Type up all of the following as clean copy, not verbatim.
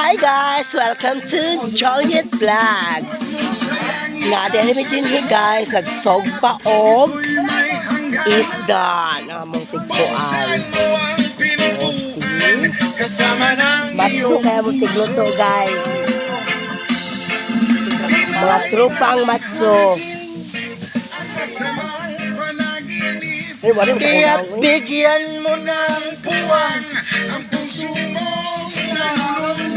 Hi guys! Welcome to Joliet Vlogs! Nga diri mi dinhi, guys, nagsugpa og isda na among tigpuan. Oh, see? Matso kaya mo tigluto, guys. Mga tropang matso. Ay, wala mo sa Kaya't unang, eh. bigyan mo ng puwang ang puso mong nalulumbay.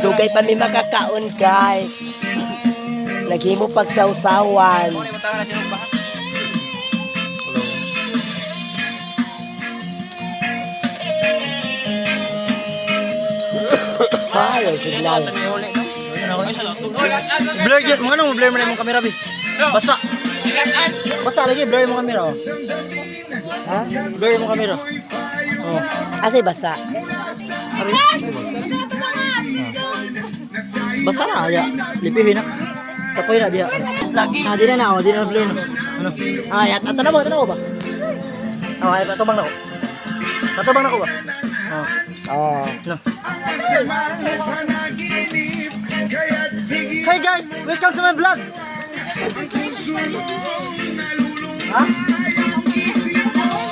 Dugay pa mi makakaon, guys. Naghimo pagsawsawan. Ay, signal. Blur yun. Mga nang blur mo na yung camera, bi. Basa. Basa lagi, blur mo camera. Oh. Ha? Blur mo camera. Oh. Asay basa? Basa na, aya. Lipihin na. Tapoy na diya. Ah, di na na, oh, di na blur na. Ano? Ay, at tanaw, tanaw ba? Oh, ay, patubang na ko. Patubang na ko ba? Oh. Oh. No. Hey guys, welcome to my vlog. Ha?